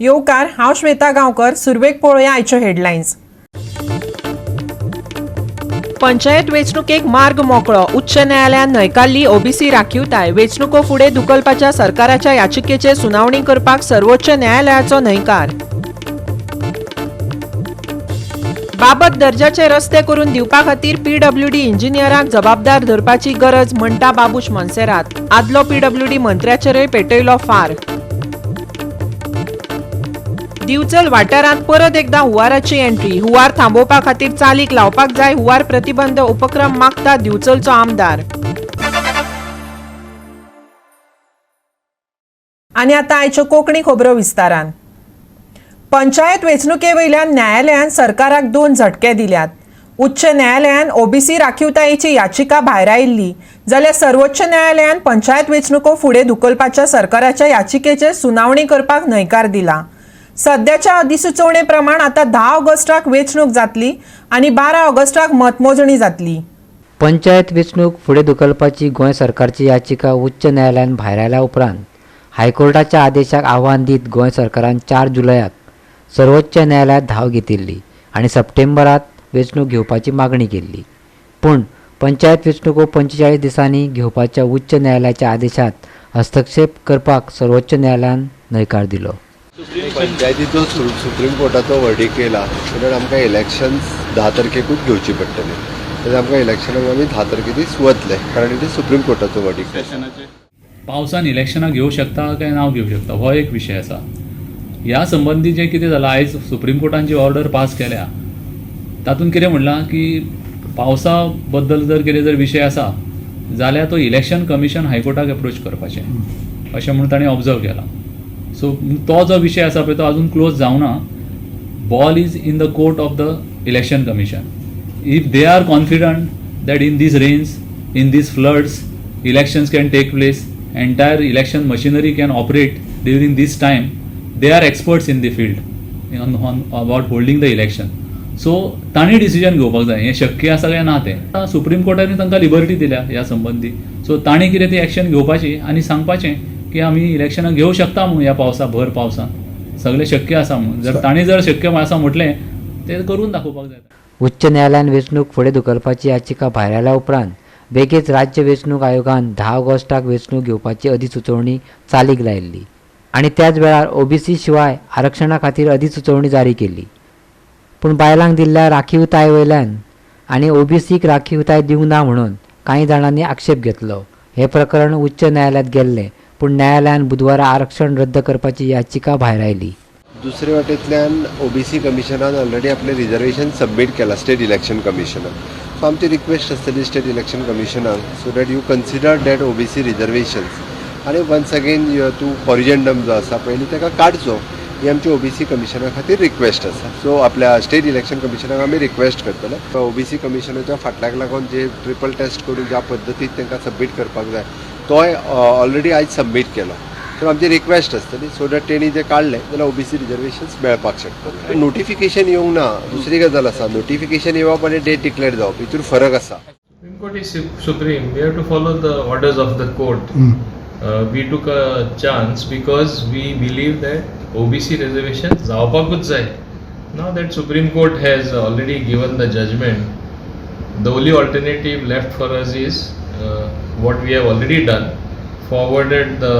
येवकार, हांव श्वेता गांवकर. सुरवेक पळोवया आयच्यो हेडलायन्स. पंचायत वेंचणुकेक मार्ग मोकळो. उच्च न्यायालयान न्हयकारली ओबीसी राखीवताय. वेंचणुको फुडें धुकलपाच्या सरकाराच्या याचिकेचेर सुनावणी करपाक सर्वोच्च न्यायालयाचो न्हयकार. बाबत दर्जाचे रस्ते करून दिवपा खातीर पीडब्ल्यूडी इंजिनियरांक जबाबदार धरपाची गरज म्हणटा बाबूश मोन्सेरात. आदलो पीडब्ल्यूडी मंत्र्याचेरय पेटयलो फार. दिवचल वाठारांत परत एकदा हुंवाराची एंट्री. हुंवार थांबोवपा खातीर चालीक लावपाक जाय हुंवार प्रतिबंध उपक्रम, मागता दिवचलचो आमदार. आनी आतां आयच्यो कोंकणी खबरो विस्तारान. पंचायत वेंचणुके वयल्यान न्यायालयान सरकाराक दोन झटके दिल्यात. उच्च न्यायालयान ओबीसी राखीवतायेची याचिका भायरायिल्ली, जाल्यार सर्वोच्च न्यायालयान पंचायत वेंचणुको फुडें धुकलपाच्या सरकाराच्या याचिकेचेर सुनावणी करपाक न्हयकार दिला. सद्याच्या अधिसुचोवणे प्रमाण आतां 10 ऑगस्टाक वेंचणूक जातली आनी 12 ऑगस्टाक मतमोजणी जातली. पंचायत वेंचणूक फुडें धुकलपाची गोंय सरकारची याचिका उच्च न्यायालयान भायरायल्या उपरांत हायकोर्टाच्या आदेशाक आव्हान दीत गोंय सरकारान 4 जुलयाक सर्वोच्च न्यायालयांत धांव घेतिल्ली आनी सप्टेंबरात वेंचणूक घेवपाची मागणी केल्ली. पूण पंचायत वेंचणुको 45 दिसांनी घेवपाच्या उच्च न्यायालयाच्या आदेशात हस्तक्षेप करपाक सर्वोच्च न्यायालयान न्हयकार दिलो. पंचायतीचो सुप्रीम कोर्टाचो वर्डीक येयला म्हणून आमकां इलेक्शन्स 10 तारखेकूच घेवची पडटली. तेन्ना आमकां इलेक्शनाक आमी 10 तारखे दीस वतले, कारण it is supreme कोर्टाचो वर्डीक. पावसान इलेक्शनां घेवं शकता काय ना घेवं शकता, हो एक विशय आसा. ह्या संबंदी जें कितें जालां, आयज सुप्रीम कोर्टान जी ऑर्डर पास केल्या तातूंत कितें म्हणलां की पावसा बद्दल जर कितें जर विशय आसा जाल्यार तो इलेक्शन कमिशन हायकोर्टाक एप्रोच करपाचें, अशें म्हणून ताणें ऑब्जर्व केलां. सो तो जो विशय आसा पळय, तो अजून क्लोज जावना. Ball is in the court of the Election Commission. If they are confident that in these rains, in these floods, elections can take place, entire election machinery can operate during this time, they are experts in the field on about holding the election. So तांणी decision घेवपाक जाय, हें शक्य आसा काय ना तें. Supreme कोर्टान तांकां लिबर्टी दिल्या ह्या संबंदी. सो तांणी कितें ती एक्शन घेवपाची आनी सांगपाचें की आमी इलेक्शनां घेवं शकता म्हणून, ह्या पावसा, भर पावसान सगळें शक्य आसा म्हणून. जर तांणी जर शक्य आसा म्हटलें, तें करून दाखोवपाक जाय. उच्च न्यायालयान वेंचणूक फुडें धुकलपाची याचिका भायरायल्या उपरांत बेगीच राज्य वेंचणूक आयोगान 10 ऑगस्टाक वेंचणूक घेवपाची अधिसुचोवणी चालीक लायिल्ली आनी त्याच वेळार ओबीसी शिवाय आरक्षणा खातीर अधिसुचोवणी जारी केल्ली. पूण बायलांक दिल्ल्या राखीवताये वयल्यान आनी ओबीसीक राखीवताय दिवंक ना म्हणून कांय जाणांनी आक्षेप घेतलो. हें प्रकरण उच्च न्यायालयांत गेल्लें, पूण न्यायालयान बुधवारा आरक्षण रद्द करपाची याचिका भायरायली. दुसरे वाटेंतल्यान ओबीसी कमिशनान ऑलरेडी आपलें रिजर्वेशन सबमीट केलां स्टेट इलेक्शन कमिशनाक. सो आमची रिक्वेस्ट आसतली स्टेट इलेक्शन कमिशनाक, so that you consider that OBC reservations आनी वन्स अगेन तूं कॉरिजेंडम जो आसा पयलीं ताका काडचो, ही आमची ओबीसी कमिशना खातीर रिक्वेस्ट आसा. सो आपल्या स्टेट इलेक्शन कमिशनाक आमी रिक्वेस्ट करतले. ओबीसी कमिशनाच्या फाटल्याक लागून जे ट्रिपल टेस्ट करून ज्या पद्दतीन तांकां सबमीट करपाक जाय, तोय ऑलरेडी आयज सबमीट केलो. सो आमची रिक्वेस्ट आसतली सो that तेणी जे काडले जाल्यार ओबीसी रिजर्वेशन्स मेळपाक शकतले. नोटिफिकेशन येवंक ना, दुसरी गजाल आसा. नोटिफिकेशन येवप आनी डेट डिक्लेअर जावप हितून फरक आसा. Supreme Court is supreme. We have to follow the orders of the court. We took a chance because we believe that OBC reservation जावपाकूच जाय. Now that Supreme Court has already given the judgment, the only alternative left for us is what we have already done, forwarded the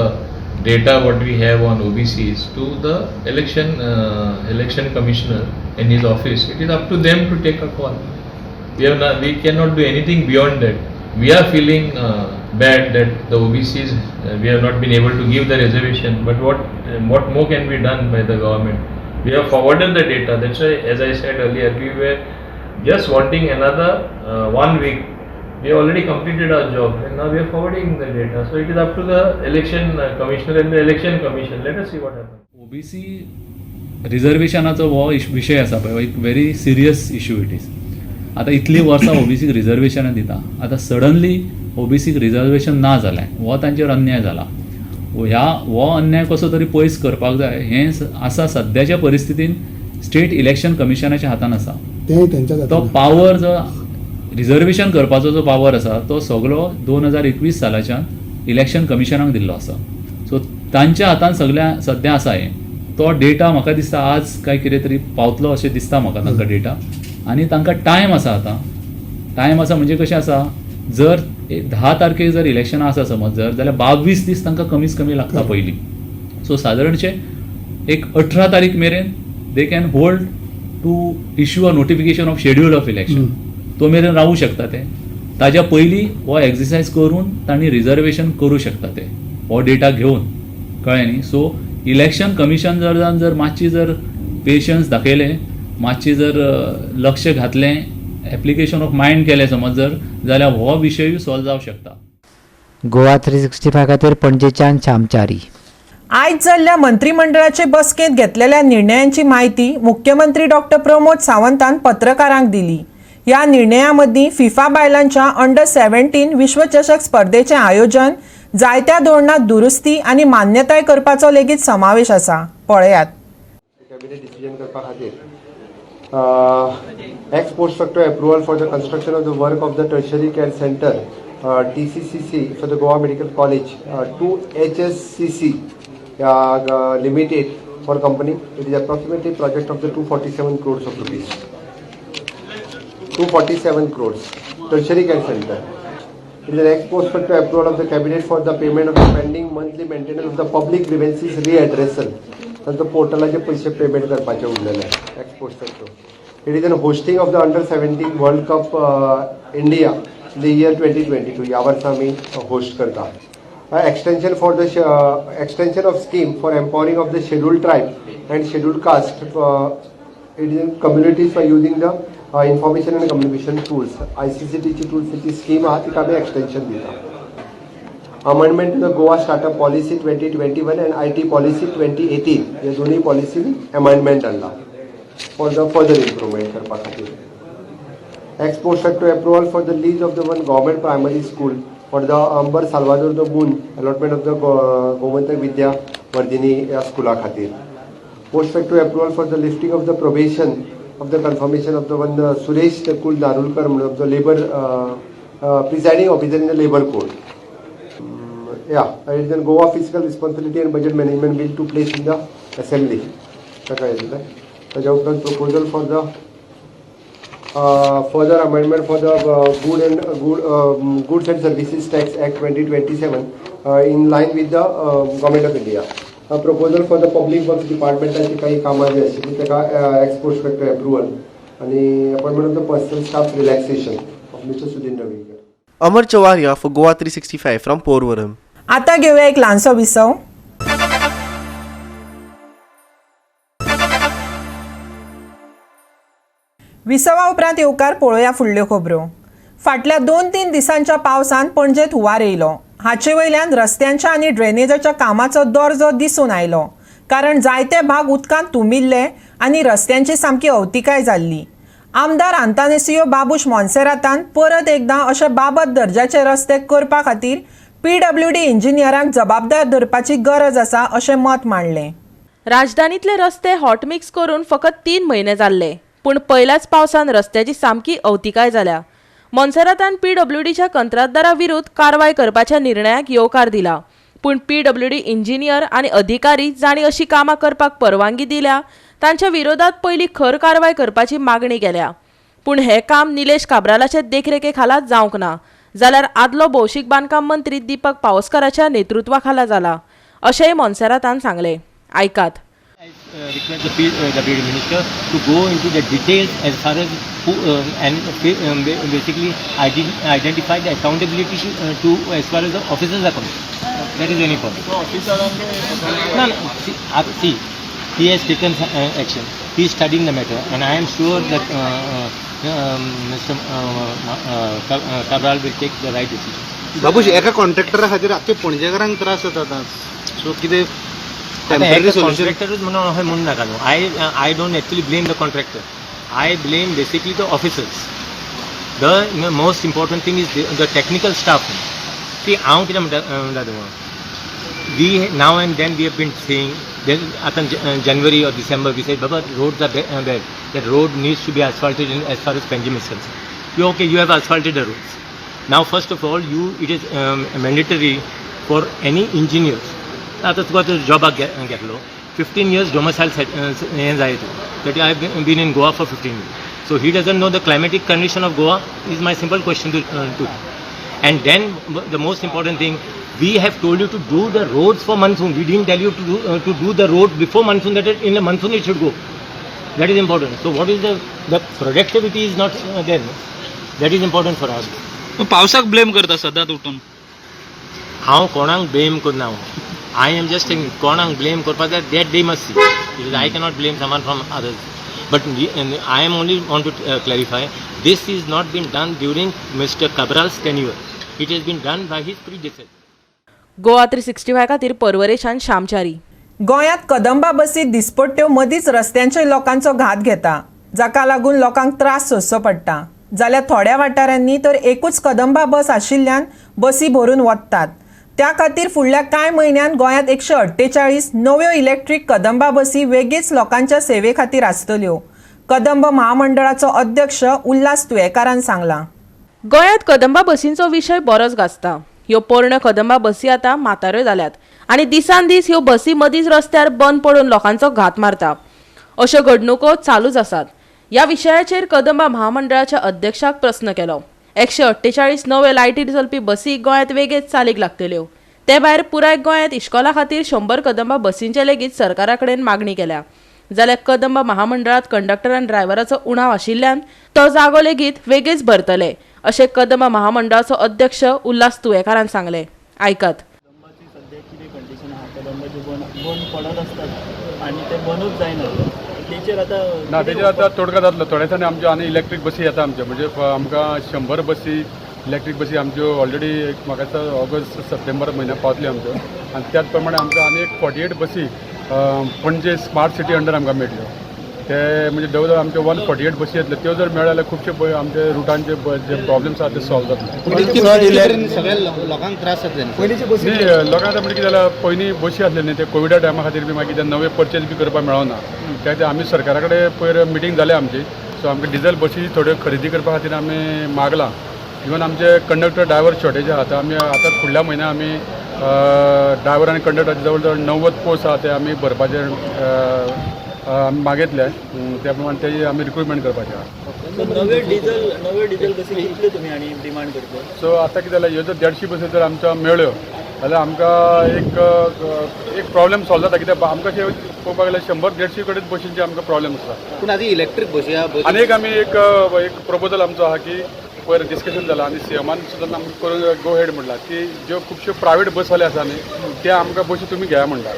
data what we have on OBCs to the election commissioner in his office. It is up to them to take a call. We have not, we cannot do anything beyond that. We are feeling bad that the OBCs we have not been able to give the reservation. But what more can be done by the government? We have forwarded the data. That's why, as I said earlier, we were just wanting another one week. We have already completed our job and now we are forwarding the data. So it is up to the election commissioner and the Election Commission. Let us see what happens. OBC रिजर्वेशनाचो हो विशय आसा पळय, एक very serious issue it is. आतां इतलीं वर्सां ओबीसीक रिजर्वेशनां दिता, आतां सडनली ओबीसीक रिजर्वेशन ना जालें, हो तांचेर अन्याय जाला. हो अन्याय कसो तरी पयस करपाक जाय. हें आसा सद्याच्या परिस्थितीन स्टेट इलेक्शन कमिशनाच्या हातान आसा. तेंय तेंच्याच तो हातान. पावर जो रिजर्वेशन करपाचो जो पावर आसा, तो सगलो 2021 सालाच्यान इलेक्शन कमिशनाक दिल्लो आसा. सो तांच्या हातान सगल्या सद्या आसा हें. तो डेटा म्हाका दिसता आज काय कितें तरी पावतलो अशें दिसता म्हाका तांकां डेटा. आनी तांकां टायम आसा आतां, टायम आसा म्हणजे कशें आसा, जर 10 तारखेक जर इलेक्शनां आसा समज जर जाल्यार 22 दीस तांकां कमीच कमी लागता पयलीं. सो सादारणशें एक 18 तारीख मेरेन they can hold to issue a notification of schedule of election. तो मेरेन रावू शकता ते. ताज्या पयलीं हो एक्सरसायज करून तांणी रिजर्वेशन करूं शकता ते, हो डेटा घेवन, कळ्ळें न्ही. सो इलेक्शन कमिशन जर जर मातशी जर पेशन्स दाखयले, मातशी जर लक्ष घातलें, एप्लिकेशन ऑफ मायंड केलें समज जर, जाल्यार हो विशयूय सॉल्व जावंक शकता. गोवा 365 खातीर पणजेच्यान श्यामचारी. आयज जाल्ल्या मंत्रीमंडळाचे बसकेंत घेतलेल्या निर्णयांची म्हायती मुख्यमंत्री डॉक्टर प्रमोद सावंतान पत्रकारांक दिली. ह्या निर्णया मदीं फिफा बायलांच्या अंडर 17 विश्वचषक स्पर्धेचें आयोजन, जायत्या धोरणांत दुरुस्ती आनी मान्यताय करपाचो लेगीत समावेश आसा. पळयात. कॅबिनेट डिसिजन करपा खातीर ex post facto approval for the construction of the work of the tertiary care centre TCCC for the Goa Medical College to HSCC Limited for company. It is approximately project of the 247 crores of rupees. 247 crores. Tertiary care center. It is an ex post facto approval of the cabinet for the payment of the pending monthly maintenance of the public grievances redressal. तांचो पोर्टलाचे पयशे payment करपाचे उरलेले ex post facto. It is an hosting of the under 17 World Cup India the year 2022. ह्या वर्सा आमी host करता. Extension for the extension of scheme for empowering of the scheduled tribe and scheduled caste, it is in communities for using the information and communication tools. आयसीसीटीची टूल्सची scheme आहा, तिका आमी extension दिता. Amendment to the Goa Startup Policy 2021 and IT Policy 2018, हे दोन्ही पॉलिसीनी amendment हाडला for the further improvement करपा खातीर. Ex post facto approval for the lease of the one government primary school for the Ambar Salvador the Moon allotment of the Gomantak Vidya Vardhini ह्या स्कुला खातीर. Post facto approval for the lifting of the probation of the confirmation of the one Suresh Nakul Narulkar म्हणून of the labour presiding officer in the labour court. Yeah, it is Goa Fiscal Responsibility and Budget Management Bill to place in the assembly, ताका येतलें. ताच्या उपरांत proposal for the further amendment for the Goods and Services Tax Act 2027 in line with the Government of India. Proposal for the Public Works डिपार्टमेंटाची काही कामां जी आशिल्ली ताका x post facto approval आनी appointment of the personal staff relaxation of Mister Sudin Ravikar. Amar Chavaria for Goa 365 from Porvorim. आता घेऊया एक ल्हानसो विसव. विसवा उपरांत येवकार पळोवया फुडल्यो खबरो. फाटल्या 2-3 दिसांच्या पावसान पणजेत हुंवार येयलो. हाचे वयल्यान रस्त्यांच्या आनी ड्रेनेजाच्या कामाचो दर्जो दिसून आयलो, कारण जायते भाग उदकांत तुंबिल्ले आनी रस्त्यांची सामकी अवतिकाय जाल्ली. आमदार आंतानेसियो बाबूश मोन्सेरातान परत एकदां अशे बाबत दर्जाचे रस्ते करपा खातीर पीडब्ल्यूडी इंजिनियरांक जबाबदार धरपाची गरज आसा अशें मत मांडलें. राजधानीतले रस्ते हॉटमिक्स करून फकत 3 म्हयने जाल्ले, पूण पयल्याच पावसान रस्त्याची सामकी अवतिकाय जाल्या. मोन्सेरातान पीडब्ल्यूडीच्या कंत्राटदारा विरुद्ध कारवाय करपाच्या निर्णयाक येवकार दिला, पूण पीडब्ल्यूडी इंजिनियर आनी अधिकारी जांणी अशी कामां करपाक परवानगी दिल्या तांच्या विरोधात पयली खर कारवाय करपाची मागणी केल्या. पूण हें काम निलेश काब्रालाचे देखरेखे खाला जावंक ना, जाल्यार आदलो भौशीक बांदकाम मंत्री दीपक पावसकाराच्या नेतृत्वा खाला जाला, अशेंय मोन्सेरातान सांगलें. आयकात. I request the PWD minister to go into the details as far as who and basically identify the accountability to as far as the officers are concerned. That is any point. No, no. See, he has taken action. He is studying the matter, and I am sure that Mr. Cabral will take the right decision. Babush, एका कॉन्ट्रॅक्टरा खातीर आख्खे पणजेकारांक त्रास जाता, so कितें temporary solution? कॉन्ट्रॅक्टरूच म्हणून अशें म्हणून नाका न्हू. I don't actually blame the contractor. I blame basically the officers. The most important thing is the technical staff. See, हांव कितें म्हणटा तुमकां, we now and then we have been saying, आतां January or December we said, Baba, roads are bad, that road needs to be asphalted in as far as Panjim is concerned. You okay, you have asphalted the roads. Now first of all, you it is mandatory for any engineers. आतां तुका जॉबाक घेतलो, 15 years domicile हें जाय तूं that I been in Goa for 15 years. So he doesn't know the climatic condition of Goa is my simple question to. And then the most important thing, we have told you to do the roads for monsoon. We didn't tell you to do the road before monsoon, that in the monsoon it should go. That is important. So what is the productivity is not there, no? That is important for us. पावसाक blame करता सदांच उठून. हांव कोणाक blame करना. I am just कोणाक blame करपाक जाय that they must see. Because I cannot blame someone from others, but I am only want to clarify, this is not been done during Mister Cabral's tenure. It has been done by his predecessor. Goa 365 खातीर पर्वरेच्यान श्यामचारी. गोंयांत कदंबा बसी दिसपट्ट्यो मदींच रस्त्यांचेर लोकांचो घात घेता, जाका लागून लोकांक त्रास सोंसचो पडटा. जाल्यार थोड्या वाठारांनी तर एकूच कदंबा बस आशिल्ल्यान बसी भरून वतात. त्या खातीर फुडल्या कांय म्हयन्यांत गोंयांत 148 नव्यो इलेक्ट्रीक कदंबा बसी वेगीच लोकांच्या सेवे खातीर आसतल्यो, कदंब महामंडळाचो अध्यक्ष उल्हास तुयेकारान सांगलां. गोंयांत कदंबा बसींचो विशय बरोच गाजता. ह्यो पोरण्यो कदंबा बसी आतां म्हाताऱ्यो जाल्यात आनी दिसान दीस ह्यो बसी मदींच रस्त्यार बंद पडून लोकांचो घात मारता. अश्यो घडणुको चालूच आसात. ह्या विशयाचेर कदंबा महामंडळाच्या अध्यक्षाक प्रस्न केलो. 148 नव्यो लायटीर चलपी बसी गोंयांत वेगेत चालीक लागतल्यो. ते भायर पुराय गोंयांत इश्कोला खातीर 100 कदंबा बसींचे लेगीत सरकारा कडेन मागणी केल्या. जाल्यार कदंबा महामंडळात कंडक्टर आनी ड्रायव्हराचो उणाव आशिल्ल्यान तो जागो लेगीत वेगीच भरतले, अशें कदंबा महामंडळाचो अध्यक्ष उल्हास तुयेकारान सांगलें. आयकात. कदंबाची सद्या कितें कंडिशन आहा? कदंबाचे बंद बंद पडत आसतात आनी ते बंदूच जायना. तेचेर आतां ना. कितें तेजेर आतां तोडगा जातलो. थोड्या दिसांनी आमच्यो आनी इलेक्ट्रीक बसी येता आमच्यो. म्हणजे आमकां 100 बसी, इलेक्ट्रीक बसी आमच्यो ऑलरेडी एक म्हाका दिसता ऑगस्ट सप्टेंबर म्हयन्याक पावतल्यो आमच्यो. आनी त्याच प्रमाणे आमकां आनी एक 48 बसी पणजे स्मार्ट सिटी अंडर आमकां मेळटल्यो. ते म्हणजे जवळ जवळ आमच्यो 148 बसी येतल्यो. त्यो जर मेळ्ळ्यो जाल्यार खुबशे पळय आमचे रुटांचे जे प्रॉब्लम्स आहा ते सॉल्व जातले. सगळ्या लोकांक त्रास जातले. न्ही, लोकांक आतां म्हणजे कितें जालां, पयलीं बशी आसल्यो न्ही, ते कोविडा टायमा खातीर बी मागीर ते नवे परचेज बी करपाक मेळना. त्या खातीर आमी सरकारा कडेन पयर मिटींग जाल्या आमची. सो आमकां डिजल बशी थोड्यो खरेदी करपा खातीर आमी मागलां. इवन आमचे कंडक्टर ड्रायवर शॉर्टेज आहा. आतां आमी आतां फुडल्या म्हयन्या आमी ड्रायवर आनी कंडक्टर जवळ जवळ 90 पोस्ट आहा, ते आमी भरपाचे आमी मागयतले. त्या प्रमाणे तेजी आमी रिक्रुटमेंट करपाचे आहा. सो नव्यो डिझल बसी कितल्यो तुमी आनी डिमांड करता? सो आतां कितें जालें, ह्यो जर 150 बसी जर आमच्या मेळ्ळ्यो जाल्यार आमकां एक एक प्रॉब्लेम सॉल्व जाता. कित्याक आमकां अशें पळोवपाक गेल्यार 100-150 कडेन बशींचे आमकां प्रॉब्लेम आसा. पूण आतां इलेक्ट्रीक बसी ह्या बसी आनी एक आमी एक एक प्रपोजल आमचो आहा की पयर डिस्कशन जालां आनी सीएमान सुद्दां आमकां करून गो हेड म्हणलां की ज्यो खुबश्यो प्रायवेट बसवाले आसा न्ही, ते आमकां बशी तुमी घेया म्हणटा.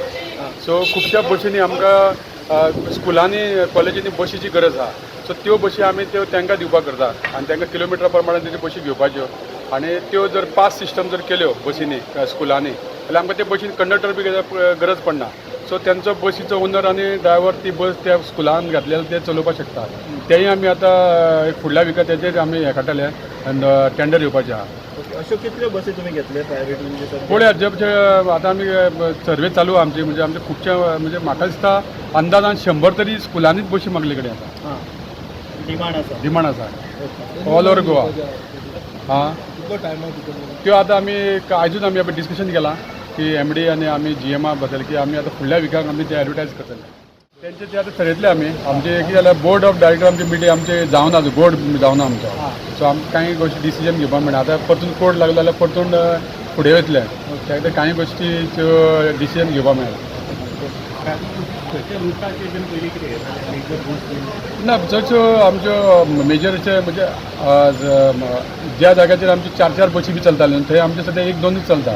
सो खुबश्या बशींनी आमकां स्कुलांनी, कॉलेजींनी बशीची गरज आहा. सो त्यो बशी आमी त्यो तांकां दिवपाक करता आनी तांकां किलोमिटरा प्रमाणे तेज्यो बशी घेवपाच्यो. आनी त्यो जर पास सिस्टम जर केल्यो बसींनी स्कुलांनी जाल्यार आमकां ते बशीन कंडक्टर बी गरज पडना. सो तेंचो बशीचो ओनर आनी ड्रायवर ती बस त्या स्कुलान घातली जाल्यार ते चलोवपाक शकता. तेय आमी आतां एक फुडल्या विका तेजेर आमी हें काडटले, टेंडर येवपाचें आहा. ओके, अश्यो कितल्यो बसी तुमी घेतले प्रायवेट म्हणजे सध्या? पळोवया, जे जे आतां आमी सर्वे चालू आहा आमची. म्हणजे आमचे खुबशे, म्हणजे म्हाका दिसता अंदाजान 100 तरी स्कुलांनीच बशी मागले कडेन आसा. हां, डिमांड आसा. डिमांड आसा ऑल ओवर गोवा. हां, त्यो आतां आमी आयजूच आमी डिस्कशन केलां की एमडी आनी आमी जीएमा बद्दल की आमी आतां फुडल्या विकाक आमी ते एडवर्टायज करतले. तेंचे ते आतां थरयतले आमी. आमचे कितें जाल्यार बोर्ड ऑफ डायरेक्टर आमची मिटींग आमचे जावना, बोर्ड जावना आमचो. सो आमकां कांय गोश्टी डिसिजन घेवपाक मेळना. आतां परतून कोर्ट लागलो जाल्यार परतून फुडें वयतले. त्या खातीर कांय गोश्टीच्यो डिसिजन घेवपाक मेळना. ना, चडश्यो आमच्यो मेजर अशे म्हणजे ज्या जाग्याचेर आमची चार चार बशी बी चलताल्यो, थंय आमचे सद्या एक दोनूच चलता.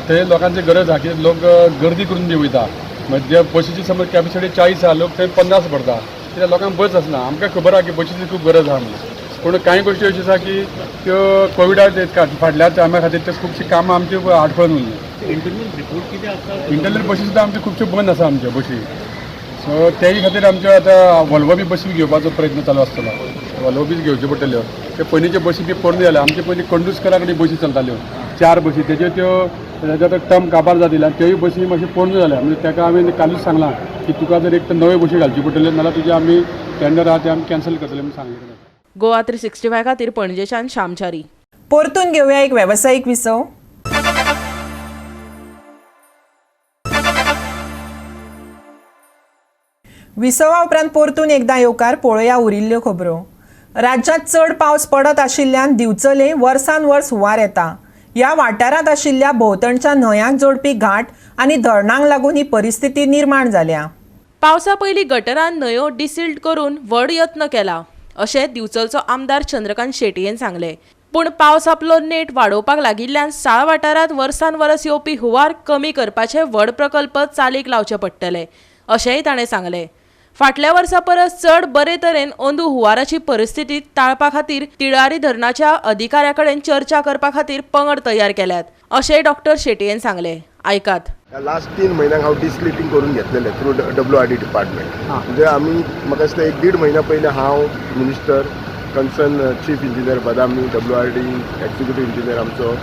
थंय लोकांची गरज आहा की लोक गर्दी करून बी वयता. म्हणजे बशीची समज कॅपेसिटी 40 आहा, लोक थंय 50 भरता, कित्याक लोकांक बस आसना. आमकां खबर आहा की बशीची खूब गरज आहा म्हणून, पूण कांय गोश्टी अश्यो आसा की त्यो कोविडा फाटल्या टायमा खातीर त्यो खुबशीं कामां आमची आडखळून उरली. इंटरनल रिपोर्ट कितें आसता? इंटरनल बशी सुद्दां आमच्यो खुबश्यो बंद आसा आमच्यो बशी. सो तेय खातीर आमच्यो आतां वॉल्वो बी बशी घेवपाचो प्रयत्न चालू आसतलो. वॉल्वो बी घेवच्यो पडटल्यो. त्यो पयलींच्यो बशी बी पोरण्यो जाल्यो. आमचे पयलीं कंडुस्करा कडेन बशी चलताल्यो, चार बशी. तेज्यो त्यो तेज्यो आतां टर्म काबार जाली आनी त्योय बशी मातश्यो पोरण्यो जाल्या. म्हणजे ताका हांवें कालूच सांगलां की तुका जर एक तर नव्यो बशी घालच्यो पडटल्यो, नाल्यार तुजे आमी टेंडर आहा ते आमी कॅन्सल करतले म्हणून सांगलें. गोवा 365 खातीर पणजेच्यान श्यामचारी. परतून घेवया एक वेवसायीक विसव. विसवा उपरांत परतून एकदां येवकार. पळोवया उरिल्ल्यो खबरो. राज्यांत चड पावस पडत आशिल्ल्यान दिवचले वर्सान वर्स हुंवार येता. ह्या वाठारांत आशिल्ल्या भोंवतणच्या न्हंयांक जोडपी घाट आनी धरणांक लागून ही परिस्थिती निर्माण जाल्या. पावसा पयलीं गटरान न्हंयो डिसिल्ट करून व्हड यत्न केला अशें दिवचलचो आमदार चंद्रकांत शेटयेन सांगलें. पूण पावस आपलो नेट वाडोवपाक लागिल्ल्यान साळ वाठारांत वर्सान वर्स येवपी हुंवार कमी करपाचे व्हड प्रकल्प चालीक लावचे पडटले अशेंय ताणें सांगलें. फाटल्या वर्सा परस चड बरे तरेन अंदू हुंवाराची परिस्थिती टाळपा खातीर तिळारी धरणाच्या अधिकाऱ्या कडेन चर्चा करपा खातीर पंगड तयार केल्यात अशेंय डॉक्टर शेटयेन सांगलें. आयकात. लास्ट 3 म्हयन्यांक हांव डिस्लिटींग करून घेतलेलें थ्रू WRD department. म्हणजे आमी म्हाका दिसता एक देड म्हयन्या पयलीं हांव minister, concern chief engineer Badami, WRD executive engineer आमचो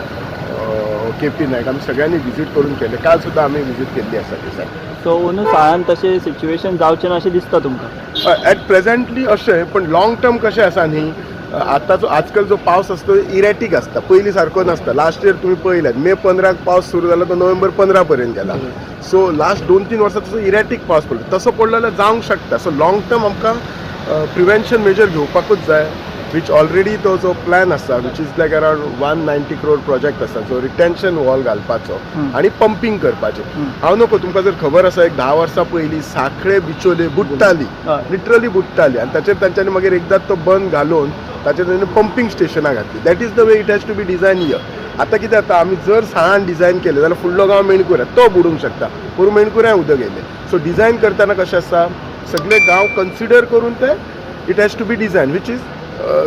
KP Naik, आमी सगळ्यांनी विजीट करून केले. काल सुद्दां आमी विजीट केल्ली आसा ती सायड. सो अंदू साळान तशें सिच्युएशन जावचें ना अशें दिसता तुमकां? एट प्रेझेंटली अशें, पण लॉंग टर्म कशें आसा न्ही, आतांचो आजकाल जो पावस आसता तो इरेटीक आसता, पयलीं सारको नासता. लास्ट इयर तुमी पळयल्यात मे 15 पावस सुरू जाला तो नोव्हेंबर 15 पर्यंत गेला. सो लास्ट 2-3 वर्सां तसो इरेटीक पावस पडलो, तसो पडलो जाल्यार जावंक शकता. सो लॉंग टर्म आमकां प्रिवेन्शन मेजर घेवपाकूच जाय, which already तो जो प्लॅन आसा which is like around 190 crore project आसा, जो रिटेन्शन वॉल घालपाचो आनी पंपींग करपाचें. हांव नको तुमकां जर खबर आसा, एक 10 वर्सां पयलीं सांखळे बिचोले बुडटाली, लिटरली बुडटाली, आनी ताचेर तांच्यांनी मागीर एकदां तो बंद घालून ताचेर तांणी पंपींग स्टेशनां घातली. That is the way it has to be design here. आतां कितें जाता, आमी जर साळान डिजायन केलें जाल्यार फुडलो गांव मेणकुऱ्या तो बुडूंक शकता, पोरूं मेणकुऱ्यां उदक येयलें. सो डिजायन करतना कशें आसा, सगळे गांव कन्सिडर करून ते it has to be design, which is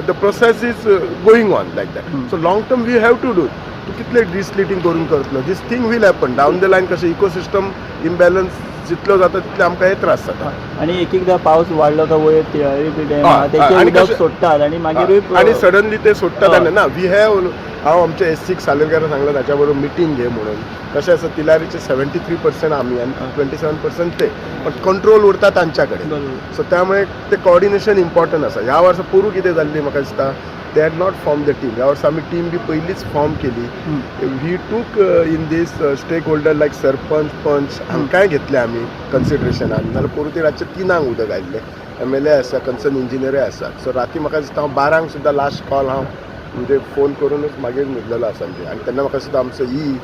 the process is going on like that. So long term we have to do. तूं कितले डिस्लिटींग करून करतलो, this thing will happen down the line. कशें इकोसिस्टम इम्बॅलन्स जितलो जाता तितले आमकां हे त्रास जाता. आनी एक एकदां पावस वाडलो काय वयर तिळारी डॅम तेचें उदक सोडटात आनी मागीरूय आनी सडनली ते सोडटात. आनी ना we have, हांव आमच्या S6 सालेलकारान सांगलां ताच्या बरोबर मिटींग घे म्हणून. कशें आसा, तिलारीचे 73% आमी आनी 27% ते, पण कंट्रोल उरता तांच्या कडेन. सो त्यामुळे ते कॉर्डिनेशन इम्पॉर्टंट आसा. ह्या वर्सा पोरूं कितें जाल्ली म्हाका दिसता, they had not form the team. ह्या वर्सा आमी टीम बी पयलींच फॉर्म केली. We took in this stakeholder like sarpanch, panch हांकांय घेतले आमी कन्सिडरेशनान. नाजाल्यार पोरूं ते रातचे 3 उदक आयिल्लें. MLA आसा, कन्सर्न इंजिनियरूय आसा. सो राती म्हाका दिसता हांव 12 सुद्दां लास्ट कॉल हांव म्हणजे फोन करूनच मागीर न्हिदलेलो आसा. म्हणजे आनी तेन्ना म्हाका सुद्दां आमचो ई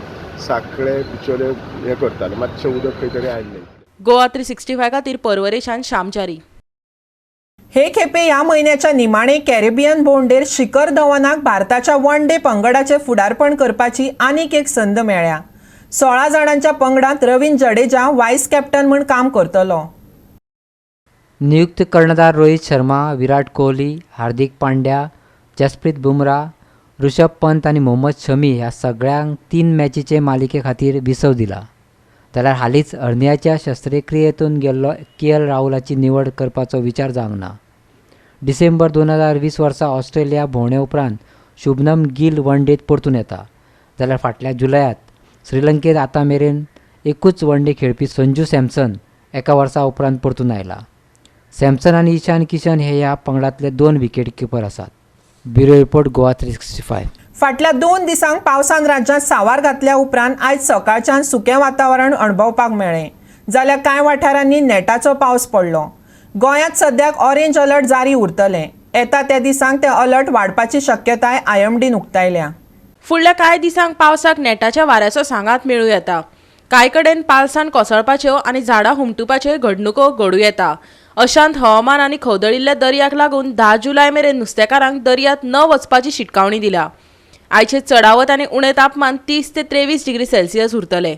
सांखळे बिचोले हें करताले, मातशें उदक खंय तरी आयिल्लें. गोवा 365 खातीर परवरेशान श्यामचारी. हे खेपे ह्या म्हयन्याच्या निमाणे कॅरेबियन भोंवडेर शिखर धवनाक भारताच्या वन डे पंगडाचें फुडारपण करपाची आनीक एक संद मेळ्ळ्या. 16 जाणांच्या पंगडांत रवींद्र जडेजा वायस कॅप्टन म्हूण काम करतलो. नियुक्त कर्णधार रोहित शर्मा, विराट कोहली, हार्दिक पांड्या, जसप्रीत बुमराह, ऋषभ पंत आनी मोहम्मद शमी ह्या सगळ्यांक 3 मॅचीचे मालिके खातीर विसव दिला. जाल्यार हालींच हर्नियाच्या शस्त्रक्रियेतून गेल्लो KL राहुलाची निवड करपाचो विचार जावंक ना. डिसेंबर 2020 वर्सा ऑस्ट्रेलिया भोंवडे उपरांत शुभमन गिल वन डेंत परतून येता. जाल्यार फाटल्या जुलयांत श्रीलंकेत आतां मेरेन एकूच वन डे खेळपी संजू सॅमसन एका वर्सा उपरांत परतून आयला. सॅमसन आनी ईशान किशन हे ह्या पंगडांतले 2 विकेट किपर आसात. Bureau report, Goa 365. फाटल्या 2 दिसांक पावसान राज्यांत सावार घातल्या उपरांत आयज सकाळच्यान सुकें वातावरण अणभवपाक मेळ्ळें. जाल्यार कांय वाठारांनी नेटाचो पावस पडलो. गोंयांत सद्याक ऑरेंज अलर्ट जारी उरतलें. येता त्या दिसांक ते अलर्ट वाडपाची शक्यताय IMDन उक्तायल्या. फुडल्या कांय दिसांक पावसाक नेटाच्या वाऱ्याचो सांगात मेळूं येता. कांय कडेन पालसाण कोसळपाच्यो आनी झाडां हुमटुपाच्यो घडणुको घडूं येता. अशांत हवामान आनी खवदळिल्ल्या दर्याक लागून 10 जुलय मेरेन नुस्तेकारांक दर्यांत न वचपाची शिटकावणी दिल्या. आयचे चडावत आनी उणें तापमान 30 ते 23 डिग्री सेल्सियस उरतलें.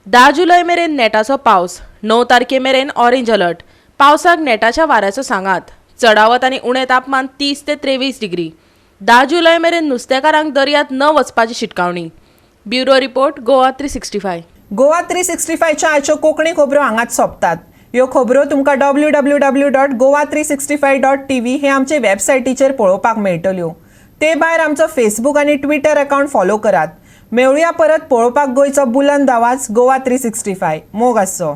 10 जुलय मेरेन नेटाचो पावस, 9 तारखे मेरेन ऑरेंज अलर्ट. पावसाक नेटाच्या वाऱ्याचो सांगात. चडावत आनी उणें तापमान 30 ते 23 डिग्री. 10 जुलय मेरेन नुस्तेकारांक दर्यांत न वचपाची शिटकावणी. Bureau report, Goa 365. Goa 365च्या आयच्यो कोंकणी खबरो हांगाच सोंपतात. ह्यो खबरो तुमकां www.goa365.tv हे आमचे वेबसायटीचेर पळोवपाक मेळटल्यो. ते भायर आमचो फेसबूक आनी ट्विटर अकावंट फॉलो करात. मेळुया परत पळोवपाक गोंयचो बुलंद आवाज गोवा 365. मोग आसचो.